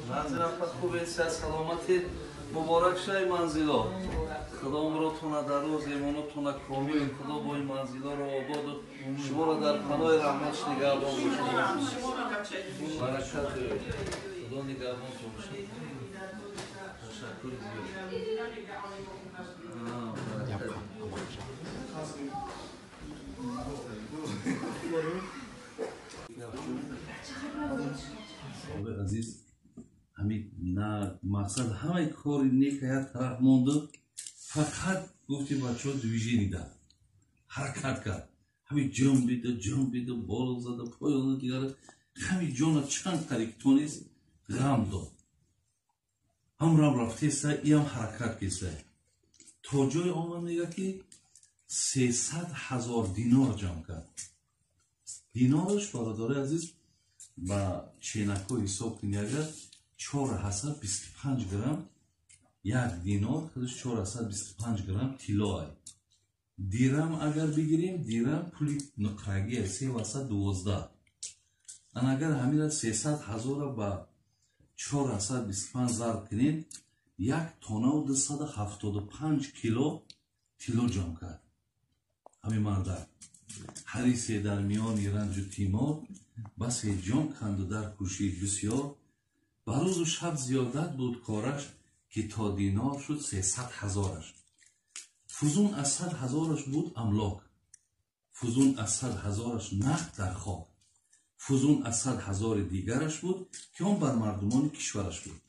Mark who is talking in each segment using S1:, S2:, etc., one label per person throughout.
S1: Манзил хуб аст, саломатӣ муборак шай манзило. Худо умротона дароз, имонотона комил, Худо бо ин манзилоро ободу шуморо дар паноҳи раҳматш нигаҳбон бошад. Баракат Худо нигаҳбонтон бошад. Ташаккури зиёд. Азиз, ҳамин на мақсад ҳамаи кори нека як тараф монду, фақат гуфти бачаҳо движение дад, ҳаракат кард, ҳамин ҷонбида ҷонбида боло зада поёна дигара ҳамин ҷона чанд қарик тонист ғам дод. Ҳамрам рафтеса иам ҳаракат кеса то ҷое омад, мега ки 300,000 динор ҷамъ кард. Динораш, бародари азиз, ба ченакҳо ҳисоб кунӣ агар 425 грамм, як динор худаш 425 грамм тилло ай. Дирам агар бигирем, дирам пули нуқрагӣ 312. Ан агар ҳамира 300,000 ба 425 зарб кунем, 1 тоннаву 275 кило тилло ҷамъ кард ҳамин мардак. Ҳарисе дар миёни ранҷу тимор басе ҷон канду дар кӯшид бисёр, ба рӯзу шаб зиёдат буд кораш, ки то динор шуд 300,000. Фузун аз 100,000 буд амлок, фузун аз 100,000 нақд дар хок, фузун аз 100,000 дигараш буд, ки он бар мардумони кишвараш буд.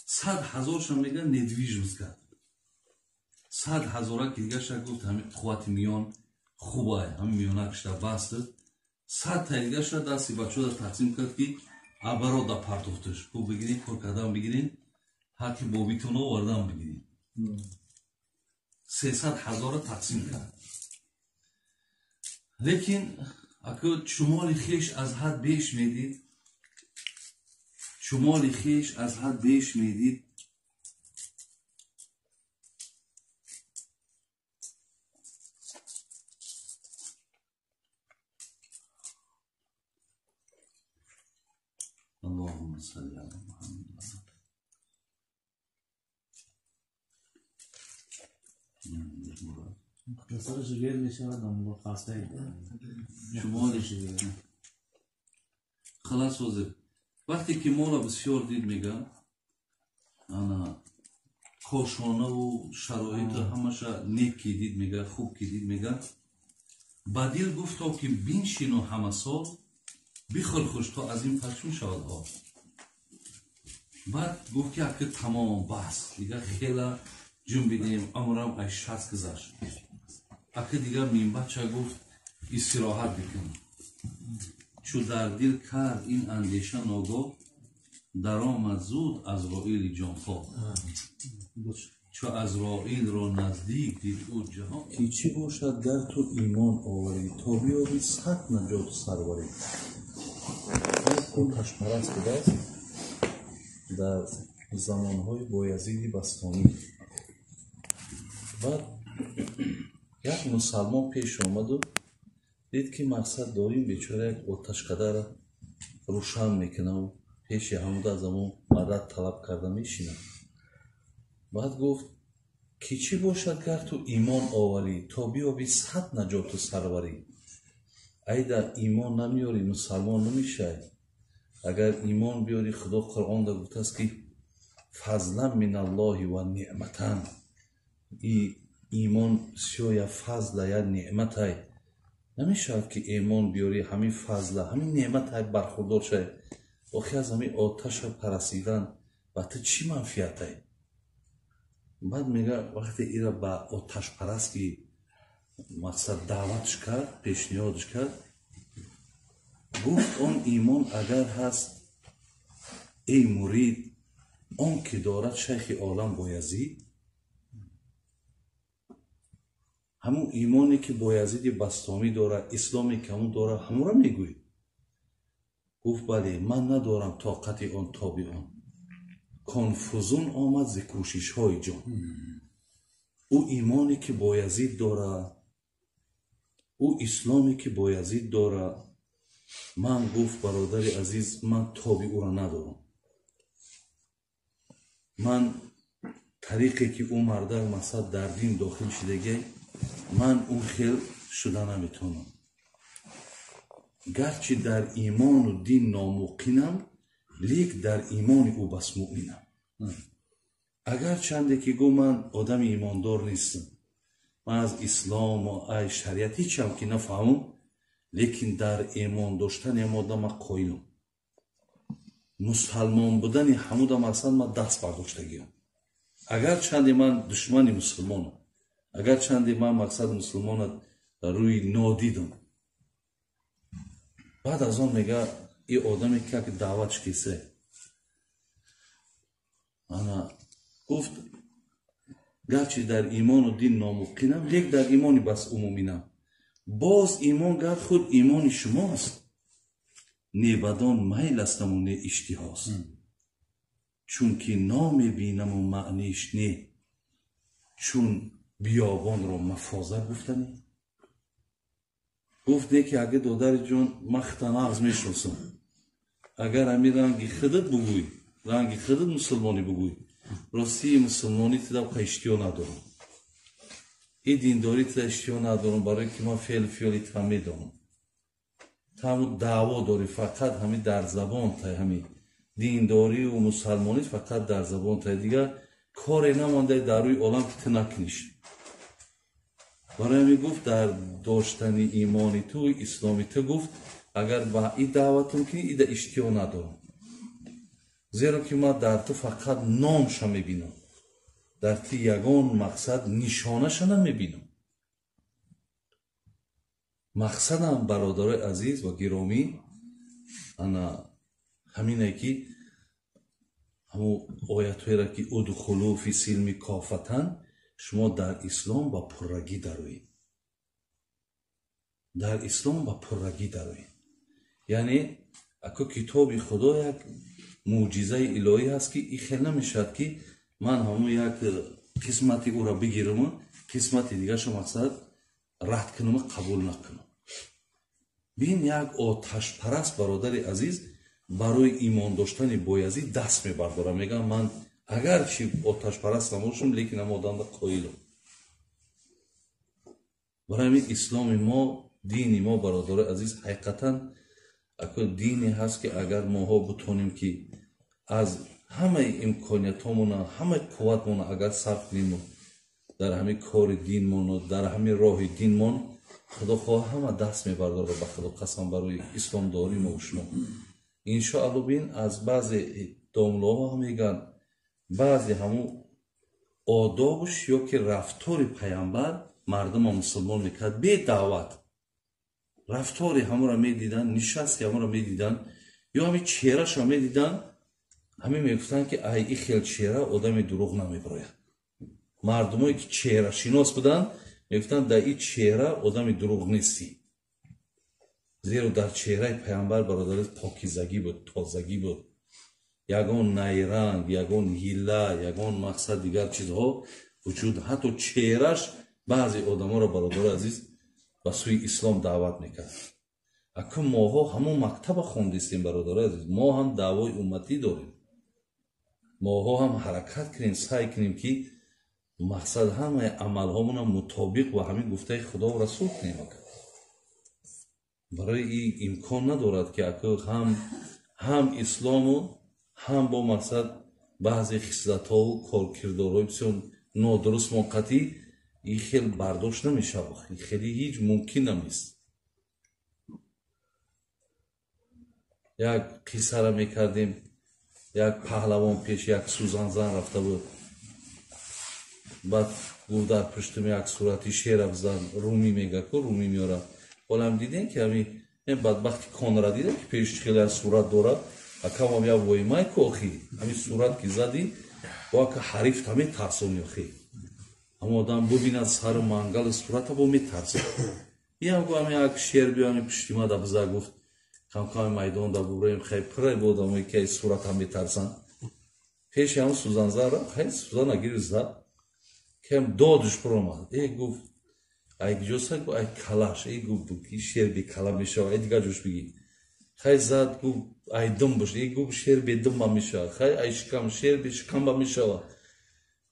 S1: 100,000-шам мега недвижимость кард. 100,000 ки дигарша гуфт ҳамин қуввати миён хубай, ҳамин миёнакшда баст. 100 та дигарша дасти бачаҳода тақсим кард, ки абарода партофташ. Хуб бигирин, кор кардан бигирин, ҳаққи бобитона овардан бигирин. 300,000 тақсим кард. Лекин аку чумоли хеш аз ҳад беш медид, чумоли хеш аз ҳад беш медид. Аллоҳумма салли ала Муҳаммад. Халас ҳозир вақте ки моро бисёр дид, мега ана кошонаву шароиту ҳамаша нек ки дид, мега хуб ки дид, мега ба дил гуфто ки биншину ҳама сол бихӯр хуш, то аз ин пас чун шавад ҳол. Баъд гуфт ки аки тамом бас, дигар хела ҷунбидем, умрам ай 60 гузашт. Аки дигар минбача гуфт истироҳат бикун. Чу дар дил кард ин андеша ногоҳ, даромад зуд Азроили ҷонхоҳ. Чу Азроилро наздик дид ӯ ҷаҳон,
S2: ки чӣ бошад гар ту имон оварӣ, то биёбӣ сад наҷоту сарварӣ. Оташпараст будааст дар замонҳои Боязиди Бастонӣ. Баъд як мусалмон пеш омаду дид ки мақсад дорим бечора як оташқадарро рӯшан мекунаву пеши ҳамуда аз ҳамон мадад талаб карда мешинад. Баъд гуфт ки чӣ бошад гар ту имон оварӣ, то биёбӣ сад наҷоту сарварӣ. Айда имон намеёрӣ, мусалмон намешавӣ. Агар имон биёрӣ, Худо Қуръонда гуфтааст ки фазлан миналлоҳи ва неъматан. И имон бисёр я фазла я неъматай. Намешавад ки имон биёрӣ, ҳамин фазла, ҳамин неъматай бархурдор шавӣ. Охи аз ҳамин оташа парасидан ба ту чӣ манфиатай? Баъд мега вақте ира ба оташпараст ки мақсад даъватш кард, пешниҳодш кард, гуфт он имон агар ҳаст, эй мурид, он ки дорад шайхи олам Боязид, ҳамун имоне ки Боязиди Бастомӣ дорад, исломе ки ҳамун дорад, ҳамонро мегӯӣ? Гуфт бале, ман надорам тоқати он тоби он. Конфузун омад зи кӯшишҳои ҷон. Ӯ имоне ки Боязид дорад, ӯ исломе ки Боязид дорад,
S1: Ман гуфт бародари азиз, ман тоби ӯро надорам. Ман тариқе ки ӯ мардак мақсад дар дин дохил шидагӣ, ман он хел шуда наметавонам. Гарчи дар имону дин номуқинам, лек дар имони ӯ бас муъминам. Агарчанде ки гӯ ман одами имондор нестам, ман аз ислому ай шариат ҳечам ки нафаҳмам, лекин дар имон доштани ҳам одама қоилам. Мусалмон будани ҳамуда мақсад ман даст бардоштагиам. Агарчанде ман душмани мусулмонам, агарчанде ман мақсад мусулмона рӯи нодидам. Баъд аз он мега и одаме ки як даъватш кисе. Ана гуфт гарчи дар имону дин номуқинам, лек дар имони бас умуминам. Боз имон гар худ имони шумост, не бадон майл астаму не иштиҳост. Чунки намебинаму маъниш не, чун биёбонро мафоза гуфтанӣ. Гуфт не ки аге додари ҷон, ман хита нағз мешиносам. Агар ҳами ранги худат бугӯй, ранги худат мусулмонӣ бугӯй, ростии мусулмонӣ тида иштиҳо надорам. И диндорӣ тида иштиҳо надорам, барое ки ман феълу фиёли тира медонам. Ту даъво дорӣ фақат ҳами дар забон тай, ҳами диндорию мусалмонӣ фақат дар забон тай, дигар коре намонда дар рӯи олам ки ту накуниш. Барои ҳамин гуфт дар доштани имони ту, исломи ту гуфт агар ба и даъватум кунӣ, ида иштиҳо надорам. Зеро ки ман дар ту фақат номша мебинам, дар ту ягон мақсад нишонаша намебинам. Мақсадам бародарои азиз ва гиромӣ ана ҳамине ки ҳамун оятҳоеро ки удхулу фи силми кофатан, шумо дар ислом ба пуррагӣ дароед. Дар ислом ба пуррагӣ дароед. Яъне ако китоби Худо як мӯъҷизаи илоҳӣ ҳаст ки и хел намешавад ки ман ҳамун як қисмати ӯро бигираму қисмати дигаршо мақсад рад кунаму қабул накунам. Бин як оташпараст бародари азиз барои имон доштани Боязид даст мебардорам. Мегӯям ман агарчи оташпараст набошам, лекин ҳам одамда қоилам. Барои ҳамин исломи мо, дини мо бародарои азиз ҳақиқатан ако дине ҳаст ки агар моҳо бутонем ки аз ҳамаи имкониятҳомона, ҳамаи қувватмона агар сарф кунем дар ҳамин кори динмон, дар ҳамин роҳи динмон, Худо хоҳ ҳама даст мебардорад ба Худо қасам барои исломдории мо шумо. Иншоалло бин аз баъзе домлоҳо мегӯянд баъзе ҳамун одобуш ё ки рафтори паямбар мардума мусулмон мекард бе даъват. Рафтори ҳамонро медиданд, нишасти ҳамонро медиданд, ё ҳамин чеҳрашро медиданд, ҳамин мегуфтанд ки ай и хел чеҳра одами дурӯғ намебарояд. Мардумое ки чеҳрашинос буданд мегуфтанд дар ин чеҳра одами дурӯғ нестӣ. Зеро дар чеҳраи паямбар бародари покизагӣ буд, тозагӣ буд. Ягон найранг, ягон ҳила, ягон мақсад дигар чизҳо вуҷуд, ҳатто чеҳраш баъзе одаморо бародари азиз ба сӯи ислом даъват мекард. Аку моҳо ҳамон мактаба хондистем бародари азиз, мо ҳам даъвои умматӣ дорем. Моҳо ҳам ҳаракат кунем, саъй кунем ки мақсад ҳамаи амалҳомона мутобиқ ба ҳамин гуфтаи Худову Расул кунем. Барои ин имкон надорад ки аку ҳам ислому ҳам бо мақсад баъзе хислатҳову коркирдорҳои бисёр нодуруст монқатӣ ин хел бардошт намешавад. Хеле ҳеҷ мумкин намест. Як қиссара мекардем, як паҳлавон пеш як сӯзанзан рафта буд. Баъд гуфт дар пуштум як сурати шера бизан, румӣ мега ку румӣ меорад. Ҳолам дидем ки ҳамин бадбахти конра дидем ки пеш хеле сурат дорад, акамам як воймай ку охи ҳамин сурат ки задӣ бо ака ҳарифта метарсони охи. Ҳамон одам бубинад сару мангали сурата бо метарсад. Иам гу ҳамин як шер биё ҳамин пушти ма да биза гуфт камками майдон да бубурем хай пурай бо одамое ки сурата метарсанд. Пеши ҳамон сӯзанзан рафт, хай сӯзана гирифт зад, кам додуш пур омад. Э гуфт ай куҷоса? Гуфт ай калаш. Э гуфт ки шер бекала мешавад, ай дигар ҷош бигӣ.
S2: Хай зад гуфт ай дум бош, и гуфт шер бе думба мешавад, хай ай шикам шер бе шикамба мешавад,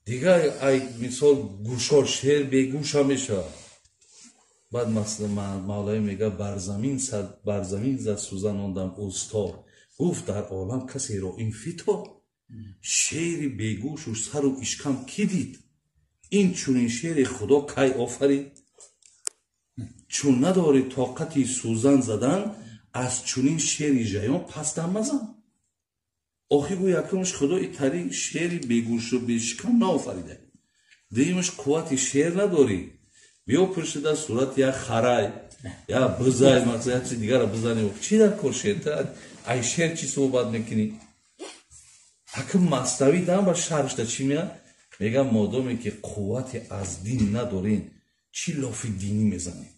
S2: дигар ай мисол гӯшо шер бегӯша мешавад. Баъд мавлавӣ мегӯяд бар замин зад сӯзан ондам устод, гуфт дар олам касеро ин фитод, шери бегӯшу сару ишкам кӣ дид? Ин чунин шери худо кай офарид? Чун надорӣ тоқати сӯзан задан, аз чунин шери жаён пас дам мазан. Охи гӯ якумш худо итари шери бегӯшу бешикам наофарида, дуюмш қуввати шер надорӣ, биё пуршида сурати як харай я бизай, мақсад як чизи дигара бизани, чӣ дар кор шер? Ай шер чӣ суҳбат мекунӣ? Ҳакм Маснавӣ дам ба шаршда чӣ меяд? Мегӯяд модоме ки қуввати аз дин надорен, чӣ лофи динӣ мезанед?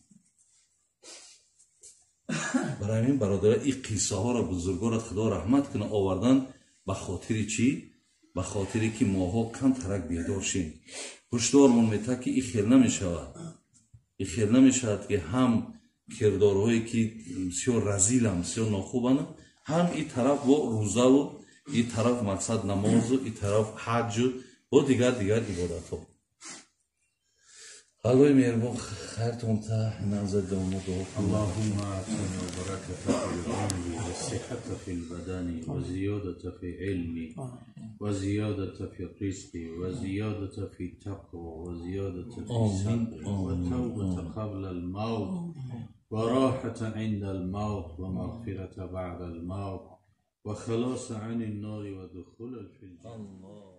S2: Барои ҳамин бародаро, ин қиссаҳоро бузургоро худо раҳмат кунад овардан ба хотири чӣ? Ба хотире ки моҳо камтарак бедор шем. Ҳушдормон метаҳад ки ин хел намешавад, ин хел намешавад ки ҳам кирдорҳое ки бисёр разилам, бисёр нохубанд, ҳам ин тараф бо рӯзаву ин тараф мақсад намозу ин тараф ҳаҷу бо дигар дигар ибодатҳо. Аллоҳи меҳрубон хайртон та назар домо дуо.
S3: اللهم اعطنا البركة في العمر والصحة في البدن وزيادة في علم وزيادة في الرزق وزيادة في التقوى وزيادة في الصبر وتوبة قبل الموت وراحة عند الموت ومغفرة بعد الموت وخلاص عن النار ودخول في الجنة.